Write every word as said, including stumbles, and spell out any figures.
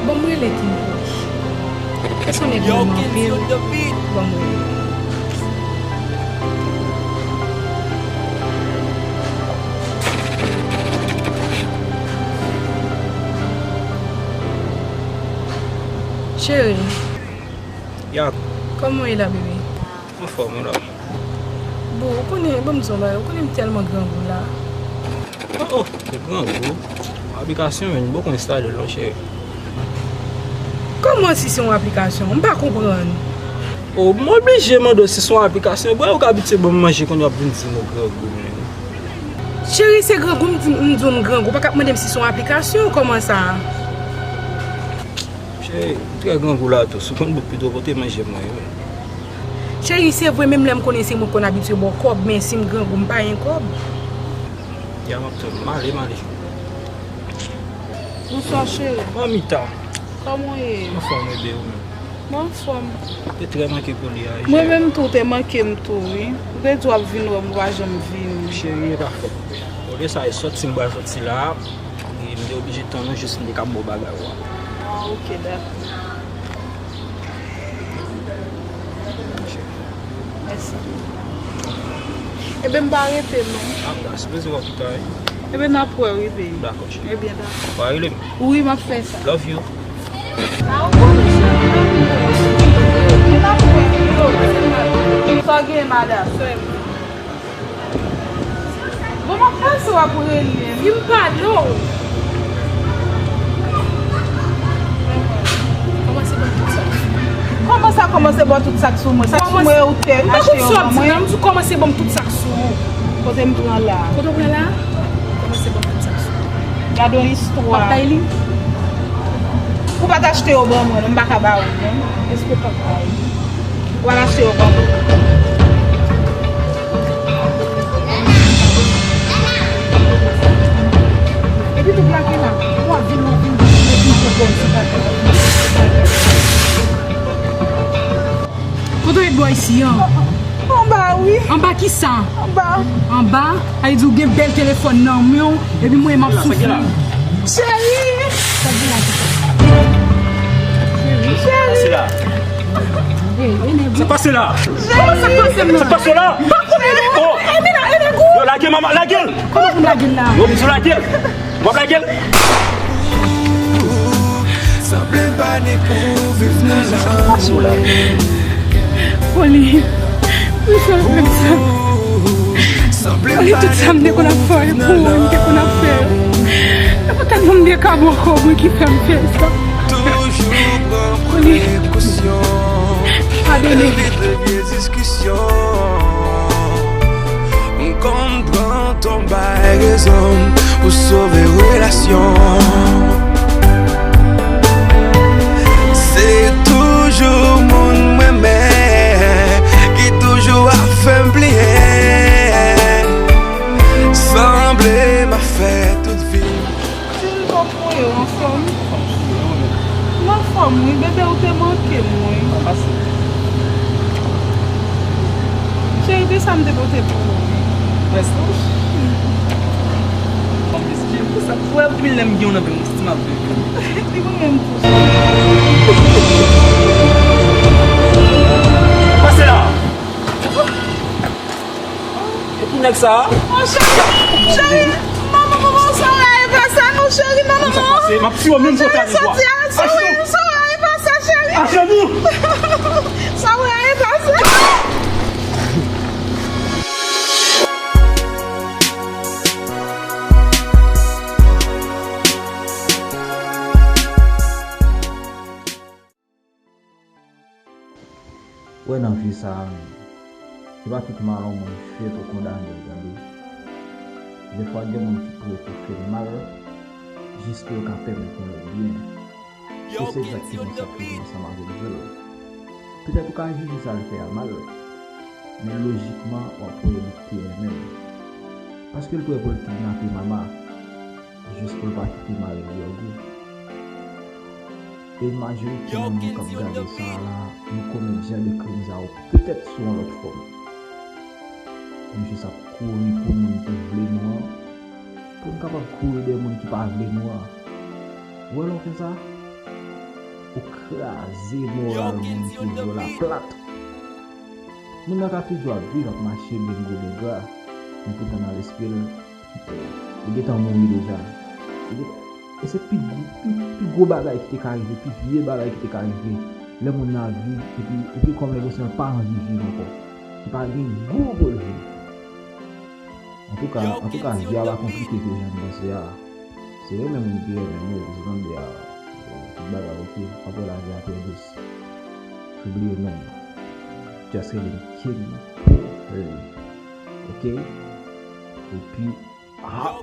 Ban m rele Kim pou li. E se yon nèg ki renmen anpil. Ban m rele. Cheri. Yak. Kòman w ye la, bebe? Anfòm, wi, la. Bon, ou konnen, ban m di w yon bagay, ou konnen m tèlman grangou la. Oh, oh, grangou. Aplikasyon, men, m poko enstale l non, cheri. Kòman si se yon aplikasyon? M pa konprann. Oh, m oblije mande w si se yon aplikasyon. Bwè, ou ka abitye ban m manje, kounye a w ap vin di m ou grangou, men. Cheri, se grangou m di, m di w m grangou. Ou pa ka ap mande m si se yon aplikasyon, kòman sa? Cheri, m trè grangou la tou. Si w konn bout pito, pote manje mwen yo. Cheri, se vre, menm lè m konnen se mwen k konn abitye ba w kòb, men si m grangou, m pa gen kòb. Ya, m ap tann. M ale, m ale. Bonswa, cheri. Mamita. Kòman w ye? Anfòm, bebe, ou menm? Mwen anfòm. Te trè manke pou li a, mwen menm tou, te manke m tou, wi. Ou te di w ap vin wè m, ou pa janm vini. Cheri, e pa fòt mwen. Olye sa, e sòti m pral sòti la. E m te oblije tann ou jis m te ka ba w bagay ou a. Ah, ok, dakò. Mèsi. Eben, m pa rete, non. Ah, da, sipoze wè w pita, wi. Eben, n ap wè, wi, baby. Dakò, cheri. Ebyen, dakò. W a rele m? Wi, m ap fè sa. Love you. Sa w gen, madanm? Bon, m ap pase w ap rele m. Vin pale w. Kòmanse ban m tout sa. Kòman sa kòmanse ban tout sa k sou mwen? Sa k sou mwen ou te achte yo ban mwen? M di w kòmanse ban m tout sa k sou ou. Kote m pran la? Kote w pran la? Kòmanse ban m tout sa k sou ou. Gade yon istwa. W ap bay li? Ou pa t achte yo ban mwen, non, m pa ka ba ou, non. Èske w p ap bay li? W al achte yo ban mwen. Epi tou plake la, w ap vin, w ap vin, w ap vin pran kòb sou plake la. Kote w ret bò isi an? Anba, wi. Anba kisa? Anba. Anba? Sa vle di w gen bèl telefòn nan men w, epi mwen m ap soufri. Cheri! Sa k gen la kisa? Cheri! Cheri! Sa pase la? Kòman sa k pase m nan? Sa pase la? Oh! Yo, lage mama, lage l! Kòman pou m lage l la? Yo, bizou, lage l! W ap lage l? Sanble m pa ni pou viv nan lanmou. Oli, wi, sa fè m sa. Oli, tout sa m te konn ap fè pou ou, m te konn ap fè. E poutèt mwen m te ka bò kò mwen ki fè m fè sa. Oli, padone. M konn pran ton bay rezon pou sove relasyon. Se toujou moun mwen renmen ki toujou ap fè m pliye. Sanble m ap fè tout vi m. Di l bò pou yo anfòm. M anfòm wi, bebe, ou te manke m wi. Cheri, de sa m te pote pou ou wi. Mèsi. Anplis, cheri, pou sa, pou wè anpil lè m gen yon nan men m, si m ap bebe. Li pou menm tou. Pase la. E pou nèg sa a? Oh, cheri, cheri, non, non, non, non, sa w la e pa sa, non, cheri, non, non, non. Sa pase? M ap tiye w menm kote a. Cheri, soti a, cheri, sa w la e pa sa, cheri. Acheni! Sa w la e pa sa. Wè nan vi sa a menm, se pa tout mal yon moun fèt ou kondane l, tande. Dèfwa gen moun ki prè pou fè n mal, jis pou yo ka pèmèt yon lòt byen. E se egzakteman sa k rive ansanm avèk Jules. Petèt ou ka jije sa l fè a mal, men lojikman w ap wè li te renmen l. Paske l prè pou l kidnape Mama, jis pou l pa kite mari l grangou. E majorite nan nou k ap gade sa a la, nou komèt jan de krim sa yo petèt sou yon lòt fòm. Nou jis ap kouri pou moun ki vle nou an, pou n kapab kouri dèyè moun ki pa vle nou an. Ou wè lè w fè sa, ou kraze moral moun ki vle w la plat. Moun nan ka toujou ap viv, ap mache byen gwo byen gra, men poutan nan lespri l, li gentan mouri deja. Li gentan- E se pi gwo, pi, pi gwo bagay ki te ka rive, pi vye bagay ki te ka rive. Lè moun nan ap viv, epi, epi kòm enpresyon l pa anvi viv ankò. Li pa gen gou pou l viv. Antouka, antouka, vi a pa konplike ke jan n panse a. Se yo menm moun ki renmen nou, se tande a. Tout bagay oke, apre lavi a trè dous. Bliye non. Just rele m King Poe. Oke? Epi, ah!